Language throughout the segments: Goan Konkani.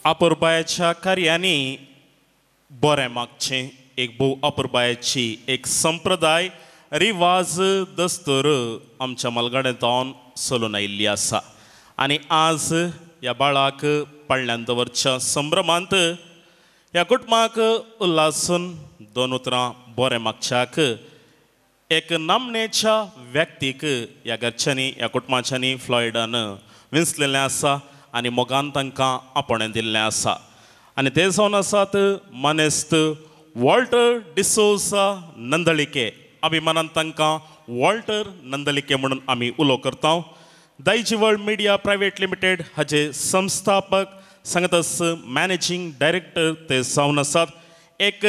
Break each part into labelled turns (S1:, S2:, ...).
S1: अपुरबायेच्या कार्यांनी बरें मागचें एक भोव अपुरबायेची एक संप्रदाय रिवाज दस्तूर आमच्या मालगाड्यांतून चलून आयिल्ली आसा आनी आज ह्या बाळाक पाळण्यान दवरच्या संभ्रमांत ह्या कुटुंबाक उल्हासून दोन उतरां बरें मागच्याक एक नामनेच्या व्यक्तीक ह्या घरच्यांनी ह्या कुटुंबाच्यांनी फ्लॉयडान विंचलेलें आसा आनी मोगान तांकां आपणें दिल्लें आसा आनी ते जावन आसात मानेस्त वॉल्टर डिसोजा नंदळिके. अभिमानान तांकां वॉल्टर नंदलिके म्हणून आमी उलो करता. दायजी वर्ल्ड मिडिया प्रायव्हेट लिमिटेड हाजे संस्थापक सांगतच मॅनेजींग डायरेक्टर ते जावन आसात. एक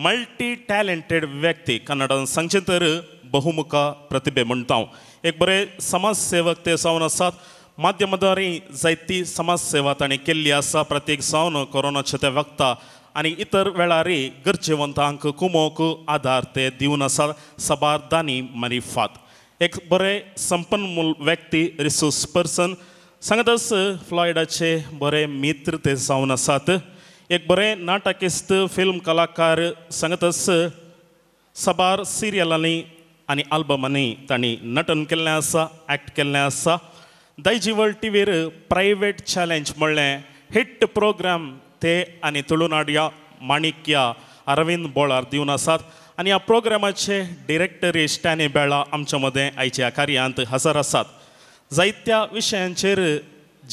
S1: मल्टी टॅलेंटेड व्यक्ती, कन्नडान सांगचें तर बहुमुखा प्रतिभे म्हणटा. एक बरे समाजसेवक ते जावन आसात. माध्यमाद्वारे जायती समाजसेवा तांणी केल्ली आसा. प्रत्येक जावन कोरोनाच्या त्या वखता आनी इतर वेळारी गरजेवंतांक कुमोक आदार ते दिवन आसात साबार दानी मारिफात. एक बरे संपन्न व्यक्ती, रिसोर्स पर्सन सांगतच फ्लॉयडाचे बरे मित्र ते जावन आसात. एक बरे नाटकिस्त, फिल्म कलाकार सांगतच साबार सिरियलांनी आनी आल्बमांनी तांणी नटन केल्लें आसा, एक्ट केल्लें आसा. दायजी वर्ल्ड टीव्हीर प्रायवेट चॅलेंज म्हणलें हिट प्रोग्राम ते आनी तुळुनाड्या माणिक्या अरविंद बोळार दिवन आसात आनी ह्या प्रोग्रामाचे डिरेक्टर स्टॅनी बेळा आमच्या मदें आयच्या कार्यांत हजर आसात. जायत्या विशयांचेर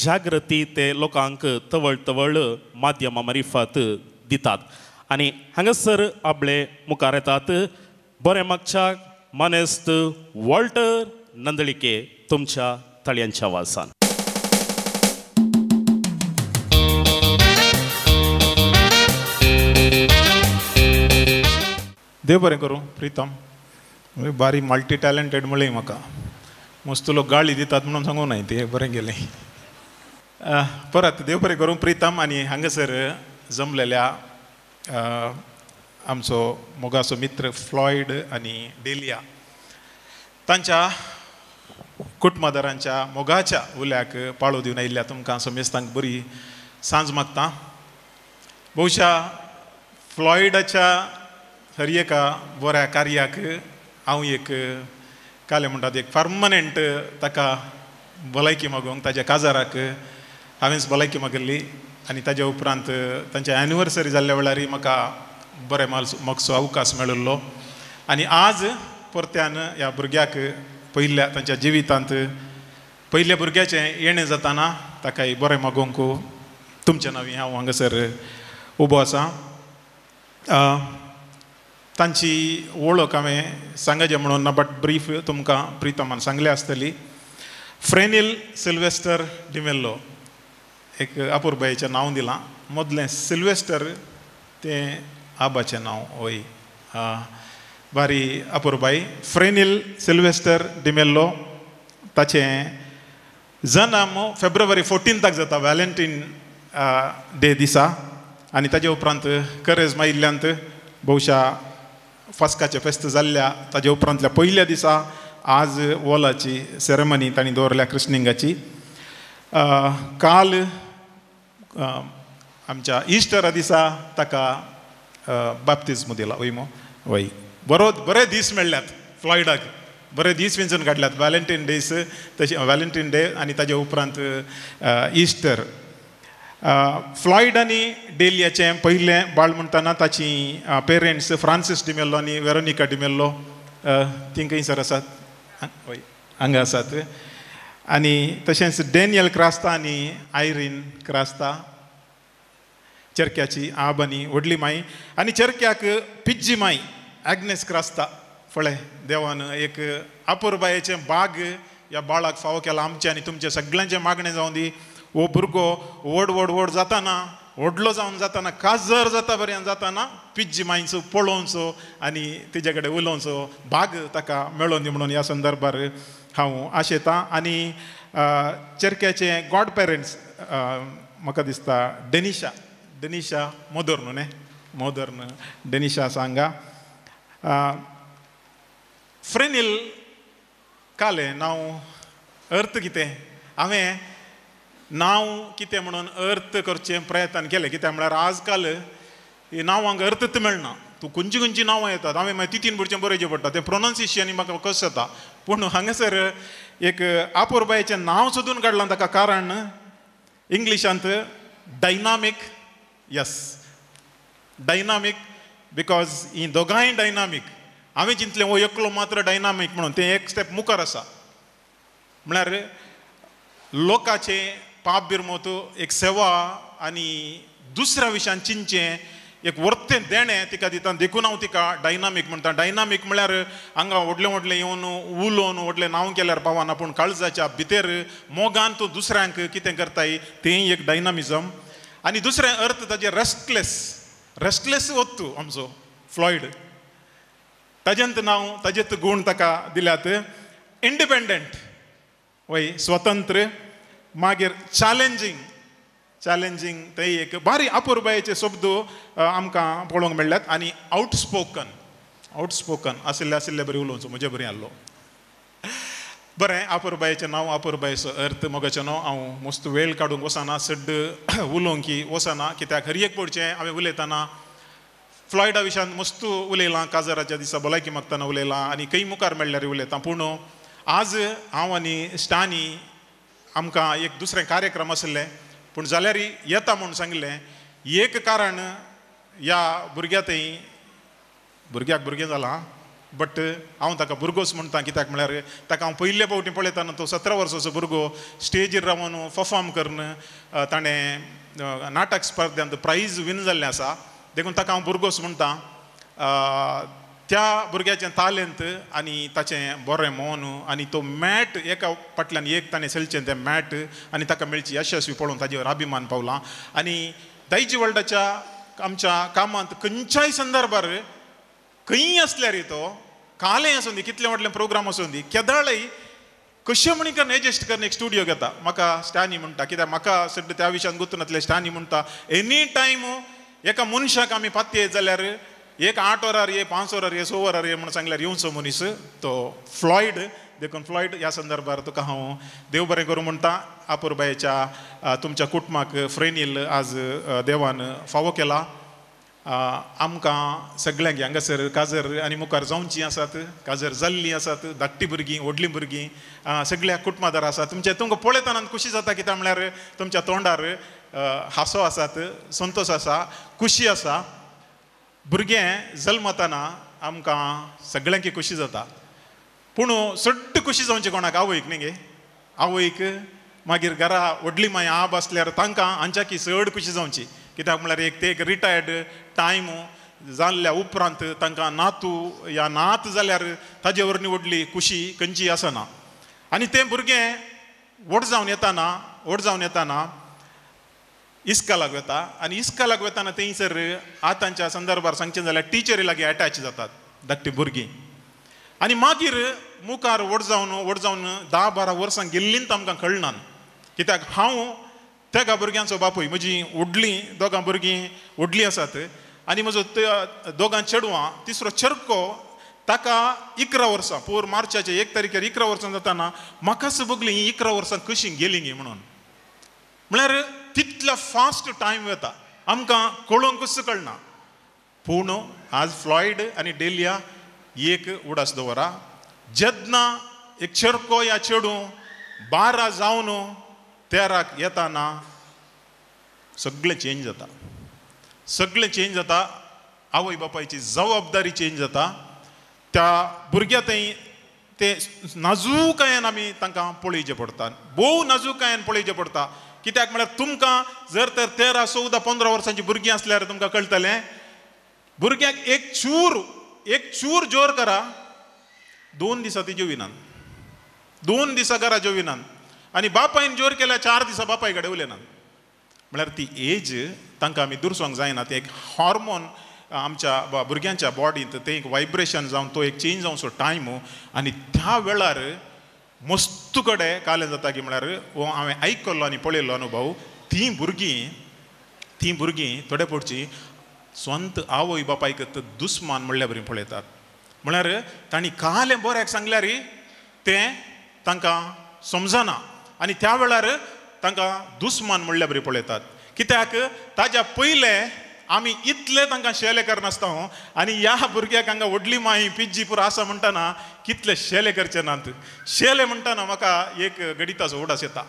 S1: जागृती ते लोकांक तवळ तवळ माध्यमां मारिफत दितात आनी हांगासर आपले मुखार येतात बरें मागच्या मानेस्त वॉल्टर नंदळिके तुमच्या ताळयांच्या वासान.
S2: देव बरें करूं प्रितम, बारी मल्टी टॅलेंटेड म्हणलें म्हाका. मस्त लोक गाळी दितात म्हणून सांगू नाय, ते बरें गेलें. परत देव बरें करूं प्रितम आनी हांगासर जमलेल्या आमचो मोगाचो मित्र फ्लॉयड आनी डेलिया तांच्या कुटुंबादारांच्या मोगाच्या उल्याक पाळो दिवन आयिल्ल्या तुमकां समेस्तांक बरी सांज मागता. बहुशा फ्लॉयडाच्या हर एका बऱ्या कार्याक हांव एक कालें म्हणटात एक परमनंट ताका भलायकी मागूंक ताज्या काजाराक हांवेंच भलायकी मागिल्ली आनी ताज्या उपरांत तांच्या एनिवर्सरी जाल्ल्या वेळार म्हाका बरें मागचो अवकाश मेळिल्लो आनी आज परत्यान ह्या भुरग्याक पयल्या तांच्या जिवितांत पयल्या भुरग्याचें येणें जाताना ताकाय बरें मागूंक तुमच्या नांवी हांव हांगासर उबो आसा. तांची वळख हांवें सांगाचें म्हणून ना, बट ब्रीफ तुमकां प्रितमान सांगल्या आसतली. फ्रेनील सिल्वेस्टर डिमेल्लो एक अपुरबायेचें नांव दिलां, मदलें सिल्वेस्टर तें आबाचें नांव वय, बारी अपुरबाई. फ्रेनील सिल्वेस्टर डिमेल्लो ताचें जन्म फेब्रुवारी 14 जाता, व्हॅलेंटीन डे दिसा आनी ताजे उपरांत करेज मायिल्ल्यांत बहुशा फास्काचें फेस्त जाल्ल्या ताजे उपरांतल्या पयल्या दिसा आज वॉलाची सेरेमनी तांणी दवरल्या क्रिस्निंगाची. काल आमच्या इस्टरा दिसा ताका बाप्तिज्म दिला वय मो वय. बरो बरे दीस मेळ्ळ्यात फ्लॉयडाक, बरे दीस विंचून काडल्यात, व्हॅलेंटीन डेज तशें व्हॅलेंटीन डे आनी ताजे उपरांत इस्टर. फ्लॉयड आनी डेलियाचें पयलें बाळ म्हणटना ताची पेरंट्स फ्रांसीस डिमेल्लो आनी वेरोनिका डिमेल्लो तीं खंयसर आसात वय हांगा आसात. आनी तशेंच डॅनियल क्रास्ता आनी आयरीन क्रास्ता चरक्याची आब आनी व्हडली माई आनी चरक्याक पिज्जी माई आग्नेस क्रास्ता. फळे देवान एक अपुरबायेचें बाग ह्या बाळाक फावो केलां. आमचें आनी तुमचें सगळ्यांचें मागणें जावं दी, हो भुरगो व्हड व्हड व्हड जाताना, व्हडलो जावन जाताना, काजर जाता बऱ्यान जाताना पिज्जी मांयचो पळोवचो आनी तिजे कडेन उलोवचो भाग ताका मेळोवन दी म्हणून ह्या संदर्भार हांव आशेतां. आनी चरक्याचे गॉड पेरंट्स म्हाका दिसता डेनिशा, डेनिशा मोदर न्हू न्ही, मोदर डेनिशा आसा हांगा. फ्रेनील कालें नांव अर्थ कितें हांवें नांव कितें म्हणून अर्थ करचें प्रयत्न केलें. कित्याक म्हळ्यार आज काल नांवांक अर्थच मेळना. तूं खंयची खंयची नांवां येतात, हांवें मागीर तितीन भुरचें बरोवचें पडटा, तें प्रोनावन्सिएशन म्हाका कशें जाता. पूण हांगासर एक आपुरबायेचें नांव सोदून काडलां ताका, कारण इंग्लिशांत डायनामीक, यस डायनामीक, because ही दोगांय डायनामीक. हांवें चिंतलें हो एकलो मात्र डायनामीक म्हणून, तें एक स्टेप मुखार आसा. म्हळ्यार लोकांचें पाप बिरमोत एक सेवा आनी दुसऱ्या विशयान चिंतचें एक वर्तें देणें तिका दिता, देखून हांव तिका डायनामीक म्हणटा. डायनामीक म्हळ्यार हांगा व्हडलें व्हडलें येवन उलोवन व्हडलें नांव केल्यार पावना, पूण काळजाच्या भितर मोगान तूं दुसऱ्यांक कितें करताय तें एक डायनामिजम. आनी दुसरें अर्थ ताजें रेस्टलेस, रेस्टलेस वत्तू आमचो फ्लॉयड, ताजेंत नांव ताजेंत गूण ताका दिल्यात. इंडिपेंडंट वय स्वतंत्र, मागीर चॅलेंजींग, चॅलेंजींग ते एक बारी अपुरबायेचे शब्द आमकां पळोवंक मेळ्ळ्यात. आनी आउटस्पोकन, आउटस्पोकन आशिल्ले आशिल्ले बरी उलोवचो म्हजे बरी आहलो. बरें, अपुरबायेचें नांव, अपुरबायेचो अर्थ मोगाचें नांव हांव मस्त वेळ काडूंक वचना, सड्ड उलोवंक की वचना, कित्याक हर एक पडचें हांवें उलयतना फ्लॉयडा विशयान मस्त उलयलां, काजाराच्या दिसा भलायकी मागतना उलयलां आनी खंय मुखार मेळ्ळ्यार उलयतां. पूण आज हांव आनी स्टानी आमकां एक दुसरें कार्यक्रम आशिल्लें, पूण जाल्यार येता म्हूण सांगलें. एक कारण ह्या भुरग्या थंय भुरग्याक भुरगें जालां, बट हांव ताका भुरगोच म्हणटा, कित्याक म्हळ्यार ताका हांव पयले फावटी पळयतना तो 17 वर्साचो भुरगो स्टेजीर रावन परफॉर्म करून ताणें नाटक स्पर्ध्यांत प्रायज विन जाल्लें आसा, देखून ताका हांव भुरगोच म्हणटा. त्या भुरग्याचें तालेंत आनी ताचें बरें मन आनी तो मॅट एका फाटल्यान एक ताणें चलचें तें मॅट आनी ताका मेळची यशस्वी पळोवन ताजेर अभिमान पावला. आनी दायजी वर्ल्डाच्या आमच्या कामांत खंयच्याय संदर्भार खंय आसल्यार तो कालें आसूं दी, कितलें व्हडलें प्रोग्राम आसूं दी, केदाळय कशें म्हणी करून एडजस्ट करून एक स्टुडियो घेता. म्हाका स्टॅनी म्हणटा, कित्याक म्हाका सद्या त्या विशयान गुंतून नासलें. स्टॅनी म्हणटा एनी टायम एका मनशाक आमी पातयेत जाल्यार एक 8 वरार ये, 5 वरार ये, 6 वरार ये म्हणून सांगल्यार येवचो मनीस तो फ्लॉयड. देखून फ्लॉयड ह्या संदर्भार तुका हांव देव बरें करूं म्हणटा. अपुरबायेच्या तुमच्या कुटुंबाक फ्रेनील आज देवान फावो केला. आमकां सगळ्यांक हांगासर काजर आनी मुखार जावचीं आसात, काजर जाल्लीं आसात, धाकटीं भुरगीं, व्हडलीं भुरगीं, सगळ्या कुटुंबादार आसात. तुमचे तुमकां पळयतना खुशी जाता, कित्याक म्हळ्यार तुमच्या तोंडार हांसो आसात, संतोश आसा, खुशी आसा. भुरगें जल्मतना आमकां सगळ्यांकी खुशी जाता, पूण सट्ट खुशी जावची कोणाक, आवयक न्ही गे, आवयक मागीर घरा व्हडली माय आब आसल्यार तांकां हांच्याकी चड खुशी जावची, कित्याक म्हळ्यार एक ते एक रिटायर्ड टायम जाल्ल्या उपरांत तांकां नातू या नात जाल्यार ताजे वरवीं व्हडली खुशी खंयची आसना. आनी तें भुरगें व्हड जावन येताना, व्हड जावन येताना इस्कालाक वता आनी इस्कालाक वताना थंयसर आतांच्या संदर्भार सांगचें जाल्यार टिचरी लागीं एटॅच जातात धाकटीं भुरगीं. आनी मागीर मुखार व्हड जावन व्हड जावन 10-12 वर्सां गेल्लीं आमकां कळना, कित्याक हांव तेगा भुरग्यांचो बापूय, म्हजी व्हडलीं दोगां भुरगीं व्हडलीं आसात आनी म्हजो दोगां चेडवां, तिसरो चेरको ताका 11 वर्सां, पोर मार्चाचे 1 तारखेर 11 वर्सां जाताना म्हाकाच बगलीं हीं 11 वर्सां कशीं गेलीं गी म्हणून. म्हळ्यार तितलो फास्ट टायम वता, आमकां कळोवंकूच कळना. पूण आज फ्लॉयड आनी डेलिया एक उडास दवरा, जेन्ना एक चेरको या चेडूं 12 जावन 13 येताना सगळें चेंज जाता, सगळें चेंज जाता. आवय बापायची जबाबदारी चेंज जाता. त्या भुरग्या थंय ते नाजूकायेन आमी तांकां पळोवचें पडटा, भोव नाजूकायेन पळोवचें पडटा. कित्याक म्हळ्यार तुमकां जर तर 13, 14, 15 वर्सांची भुरगीं आसल्यार तुमकां कळटलें, भुरग्याक एक चूर, एक चूर जोर करा, 2 दिसां ती जेविनान, 2 दिसां घरा जेविनान, आनी बापायन जोर केल्यार 4 दिसां बापाय कडेन उलयनान. म्हळ्यार ती एज तांकां आमी दुरसोंक जायना. तें एक हॉर्मोन आमच्या भुरग्यांच्या बॉडींत तें एक वायब्रेशन जावन तो एक चेंज जावचो टायम, आनी त्या वेळार मस्तू कडेन कालें जाता की म्हळ्यार हो हांवें आयकल्लो आनी पळयल्लो अनुभव, तीं भुरगीं थोडे पडची स्वंत आवय बापायक दुस्मान म्हणल्या बरी पळयतात. म्हळ्यार तांणी कालें बऱ्याक सांगल्यार तें तांकां समजना, आनी त्या वेळार तांकां दुस्मान म्हणल्या बरी पळयतात. कित्याक ताज्या पयलें आमी इतले तांकां शेले करनासता आनी ह्या भुरग्याक हांगा व्हडली माई पिज्जी पुरो आसा म्हणटना कितले शेले करचे नात. शेले म्हणटना म्हाका एक गणिताचो उडास येता.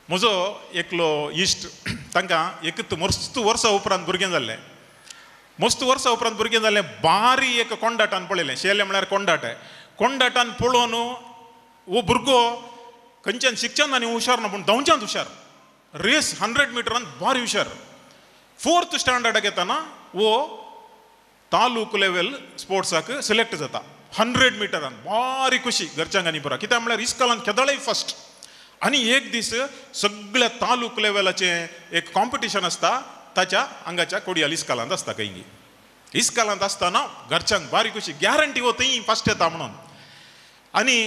S2: म्हजो एकलो इश्ट, तांकां एक मस्त वर्सां उपरांत भुरगें जाल्लें, मस्त वर्सां उपरांत भुरगें जाल्लें. बारी एक कोंडाटान पळयलें, शेले म्हळ्यार कोंडाट, कोंडाटान पळोवन हो भुरगो खंयच्यान शिकच्यान आनी हुशार ना पूण धांवच्यान हुशार, रेस 100 मिटरान भारी हुशार. 4th स्टँडर्डाक येताना वो तालूक लेवल स्पोर्ट्साक सिलेक्ट जाता 100 मिटरान. भारी खुशी घरच्यांक आनी पुरा, कित्याक म्हळ्यार इस्कॉलान केदळय फर्स्ट. आनी एक दीस सगळ्या तालूक लेवलाचें एक कॉम्पिटिशन आसता ताच्या हांगाच्या कोडियाल इस्कॉलांत आसता खंय. इस्कॉलांत आसतना घरच्यांक भारी खुशी, गॅरंटी हो थंय फर्स्ट येता म्हणून. आनी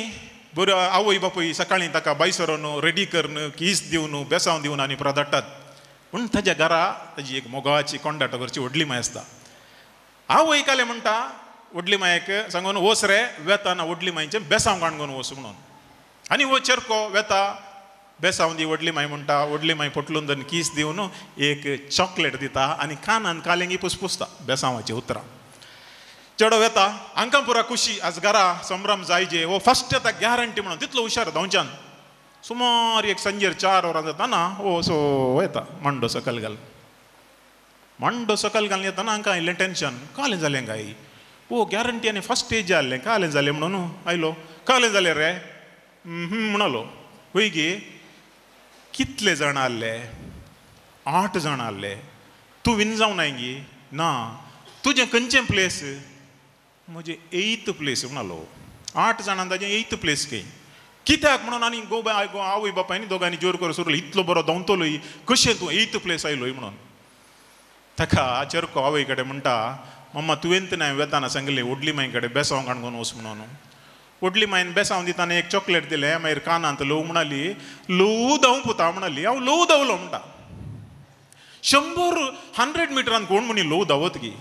S2: बरो आवय बापूय सकाळीं ताका बाय सरोन रेडी करून कीस दिवन बेसांव दिवन आनी पुरा धाडटात. पूण ताज्या घरा ताजी एक मोगाची कोंडाटो करची व्हडली माय आसता. आवय काले म्हणटा व्हडली मायेक सांगून वोस रे वेताना व्हडली मायचें बेसांव काणगून वोस म्हणून. आनी हो चेरको वेता बेसांव दी व्हडली माय म्हणटा, व्हडली माय पोटलून दोन कीस दिवन एक चॉकलेट दिता आनी कानान कालेंगी पुसपुसता बेसांवाची उतरां. चेडो वेता हांकां पुरा खुशी, आज घरा संभ्रम जायजे हो फर्स्ट येता गॅरंटी म्हणून, तितलो हुशार धांवच्यान. सुमार एक सांजेर 4 वरां जाता ना हो सो येता मांडो सकल घाल, मांडो सकल घालून येताना हांकां आयलें टेंशन, कालें जालें काय ओ गॅरंटी आनी फर्स्ट एज जालें कालें जालें म्हणून आयलो. कालें जालें रे म्हणालो. वय गी कितले जाण आहले? 8 जाण आहले. तूं विन जावं नाय गी? ना. तुजें खंयचें प्लेस? म्हजें 8th place म्हणालो. 8 जाणां ताजें 8th place खंय. कित्याक म्हणून आनी गो आवय बापायनी दोगांनी जोर करून सोडलो, इतलो बरो धांवतलोय कशें तूं 8th place आयलोय म्हणून. ताका चेरको आवय कडेन म्हणटा, मम्मा तुवें ना वेताना सांगलें व्हडली माई कडेन बेसांव काणकोण वच म्हणून. व्हडली मायन बेसांव दिताना एक चॉकलेट दिलें, मागीर कानांत ल्हव म्हणाली, ल्हव धांव पुता म्हणाली. हांव ल्हव धांवलो म्हणटा. 100 मिटरान कोण म्हणी ल्हव धांवत गी?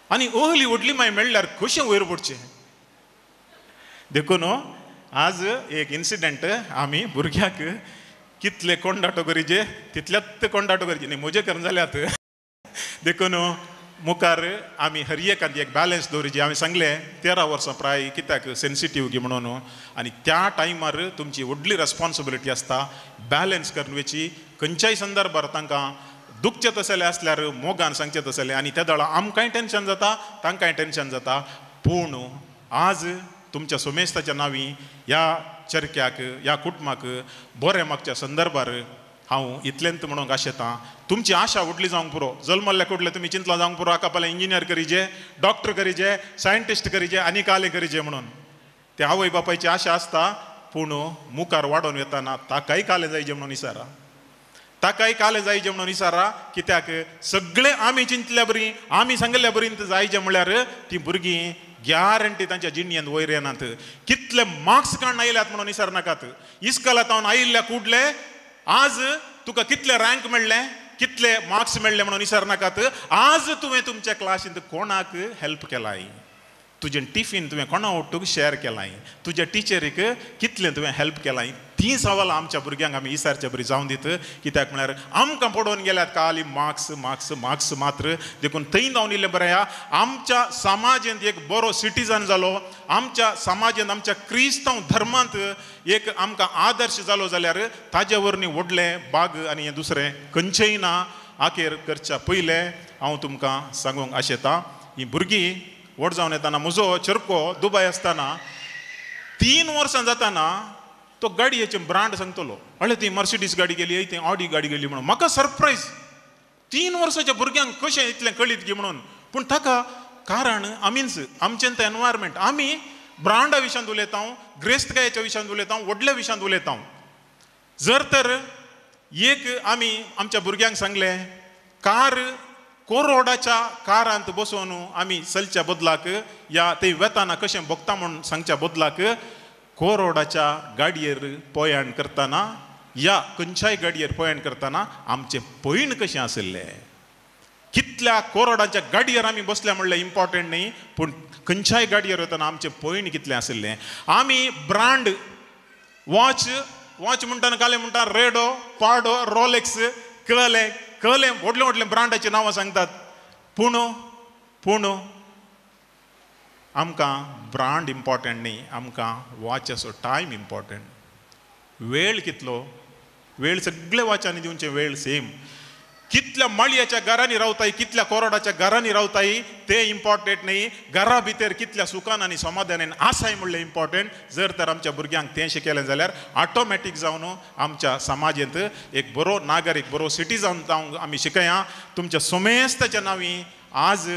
S2: आनी ohली व्हडली माय मेळ्ळ्यार कशें वयर पडचें? देखून आज एक इन्सिडंट आमी भुरग्याक कितले कोंडाटो करीजे तितल्यात कोंडाटो करीजे न्ही म्हजे करून जाल्यात. देखून मुखार आमी हर एकांत एक बॅलन्स दवरिजे. हांवें सांगलें 13 वर्सां प्राय कित्याक सेन्सिटीव गी म्हणून, आनी त्या टायमार तुमची व्हडली रेस्पॉन्सिबिलिटी आसता बॅलन्स करून वयची. खंयच्याय संदर्भार तांकां दुखचें तसलें आसल्यार मोगान सांगचें तसलें, आनी त्या वेळार आमकांय टेंशन जाता तांकांय टेंशन जाता. पूण आज तुमच्या सोमेस्ताच्या नांवी ह्या चरक्याक ह्या कुटुंबाक बरें मागच्या संदर्भार हांव इतलेंत म्हणूंक आशेतां. तुमची आशा व्हडली जावंक पुरो. जल्मल्ल्या कुडले तुमी चिंतलां जावंक पुरो हाका पाल्यां इंजिनियर करीजे, डॉक्टर करीजे, सायंटिस्ट करीजे आनी कालें करीजे म्हणून. ते आवय बापायची आशा आसता, पूण मुखार वाडोवन येताना ताकाय कालें जायजे म्हणून इसारा, ताकाय कालें जायजे म्हणून इसारा. कित्याक सगळें आमी चिंतल्या बरी आमी सांगिल्ल्या बरी जायजे म्हणल्यार ती भुरगीं गॅरंटी तांच्या जिणयेंत वयर येनात. कितले मार्क्स काडून आयल्यात म्हणून विसर नाकात. इस्कॉलांत आयिल्ल्या कुडले आज तुका कितले रँक मेळ्ळे कितले मार्क्स मेळ्ळे म्हणून विसर नाकात. आज तुवें तुमच्या क्लासींत कोणाक हेल्प केलाय, तुजें टिफीन तुवें कोणा ओटूक शेअर केलाय, तुज्या टिचरीक कितलें तुवें हेल्प केलाय, तीं सवालां आमच्या भुरग्यांक आमी विसरच्या बरी जावन दित. कित्याक म्हळ्यार आमकां पडोवन गेल्यात काली मार्क्स मार्क्स मार्क्स मात्र. देखून थंय जावन इल्लें बरें ह्या आमच्या समाजेंत एक बरो सिटीजन जालो, आमच्या समाजेंत आमच्या क्रिस्तांव धर्मांत एक आमकां आदर्श जालो जाल्यार ताजे वरवीं व्हडलें बाग आनी हें दुसरें खंयचेंय ना. आखेर करच्या पयलें हांव तुमकां सांगूंक आशेतां, हीं भुरगीं व्हड जावन येताना म्हजो चेरको दुबय आसतना 3 वर्सां जाताना तो गाडयेचे ब्रांड सांगतलो, हळे ती मर्सिडीस गाडी गेली, ती ऑडी गाडी गेली म्हणून. म्हाका सरप्रायज, 3 वर्साच्या भुरग्यांक कशें इतलें कळीत गी म्हणून. पूण ताका कारण आमीच, आमचें तें एनवायरमेंट. आमी ब्रांडा विशयांत उलयता, ग्रेस्तकायेच्या विशयांत उलयता, व्हडल्या विशयांत उलयता. जर तर एक आमी आमच्या भुरग्यांक सांगलें कार कोरोडाच्या कारांत बसोवन आमी चलच्या बदलाक या ते वेताना कशें भोगता म्हूण सांगच्या बदलाक कोरोडाच्या गाडयेर पयाण करतना या खंयच्याय गाडयेर पयाण करतना आमचें पयण कशें आशिल्लें. कितल्या कोरोडाच्या गाडयेर आमी बसल्या म्हणल्यार इम्पॉर्टंट न्ही, पूण खंयच्याय गाडयेर वतना आमचें पयण कितलें आशिल्लें. आमी ब्रांड वॉच वॉच म्हणटा काले म्हणटा रेडो पाडो रोलेक्स कळले कळले व्हडले व्हडले ब्रांडाची नांवां सांगतात. पूण पूण आमकां ब्रांड इम्पॉर्टंट न्ही, आमकां वॉचाचो टायम इम्पॉर्टंट. वेळ कितलो, वेळ सगळे वॉचांनी दिवचे वेळ सेम. कितल्या माळयेच्या घरांनी रावताय, कितल्या कोरोडाच्या घरांनी रावताय तें इम्पॉर्टंट न्ही, घरा भितर कितल्या सुखान आनी समाधानान आसाय म्हणलें इम्पॉर्टंट. जर तर आमच्या भुरग्यांक तें शिकयलें जाल्यार ऑटोमॅटीक जावन आमच्या समाजेंत एक बरो नागरीक, बरो सिटीजन जावंक आमी शिकया. तुमच्या सोमेस्ताच्या नांवी आज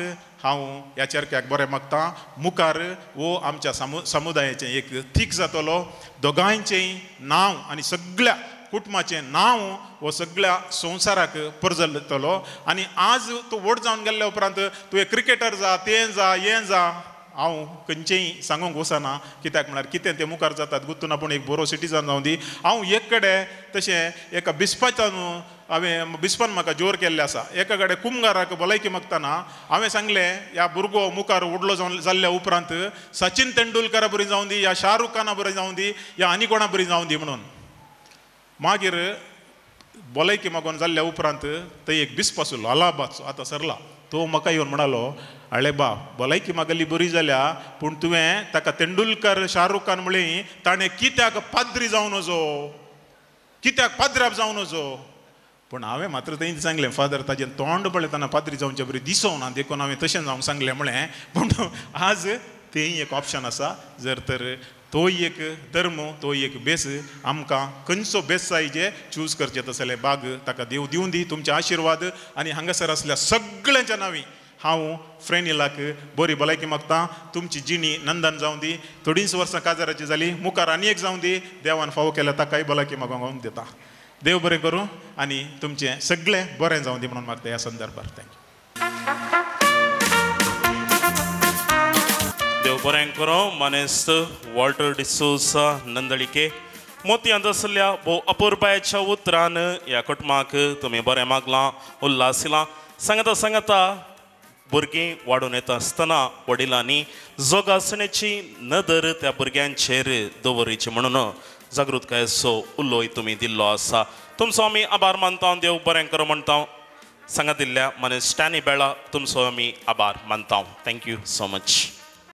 S2: हांव ह्या चरक्याक बरें मागता. मुखार वो आमच्या समुदायाचें एक थीक जातलो, दोगांयचें नांव आनी सगळ्या कुटुंबाचें नांव हो सगळ्या संवसाराक परजळटलो. आनी आज तूं व्हड जावन गेल्ल्या उपरांत तुवें क्रिकेटर जा, तें जा, हें जा, हांव खंयचेंय सांगूंक वचना, कित्याक म्हळ्यार कितें तें मुखार जातात गुत्तूना. पूण एक बरो सिटीजन जावं दी. हांव एक कडेन तशें एका बिस्पाच्यान हांवें बिस्पान म्हाका जोर केल्लें आसा. एका कडेन कुमगाराक भलायकी मागतना हांवें सांगलें, ह्या भुरगो मुखार व्हडलो जावन जाल्ल्या उपरांत सचिन तेंडुलकरा बरी जावं दी, या शाहरुख खाना बरी जावं दी, या आनी कोणा बरी जावं दी म्हणून. मागीर भलायकी मागून जाल्ल्या उपरांत थंय एक बिस्प आसलो अलाहाबादचो, आतां सरला, तो म्हाका येवन म्हणालो, आळे बा भलायकी मागली बरी जाल्या, पूण तुवें ताका तेंडुलकर शाहरुख खान म्हळें, ताणें कित्याक पाद्री जावन वचो, कित्याक पाद्राप जावन वचो. पूण हांवें मात्र थंय सांगलें, फादर ताजें तोंड पळयतना पाद्री जावचे बरी दिसोना, देखून हांवें तशें जावंक सांगलें म्हळें. पूण आज तेंय एक ऑप्शन आसा. जर तर तोय एक धर्म, तोय एक बेस, आमकां खंयचो बेस जाय जे चूज करचें तसलें बाग ताका देव दिवं दी तुमचे आशिर्वाद. आनी हांगासर आसल्या सगळ्यांच्या नांवी हांव फ्रेनिलाक बरी भलायकी मागता. तुमची जिणी नंदन जावं दी, थोडींच वर्सां काजाराची जाली, मुखार आनी एक जावं दी, देवान फावो केल्या ताकाय भलायकी मागूंक दिता. देव बरें करूं आनी तुमचें सगळें बरें जावं दी म्हणून मागता ह्या संदर्भार. Thank you.
S1: देव बरें करूं. मानेस्त वॉल्टर डिसोजा नंदळिके मोतयांत आसल्या भोव अपुरबायेच्या उतरान ह्या कुटुंबाक तुमी बरें मागलां, उल्हासिलां. सांगता सांगता भुरगीं वाडून येता आसतना वडिलांनी जोगासणेची नदर त्या भुरग्यांचेर दवरिची म्हणून जागृतकायेचो उलोय तुमी दिल्लो आसा. तुमचो आमी आभार मानता. देव बरें करूं म्हणटा. सांगा दिल्ल्या माने स्टॅनी बेळा तुमचो आमी आभार मानता. Thank you so much.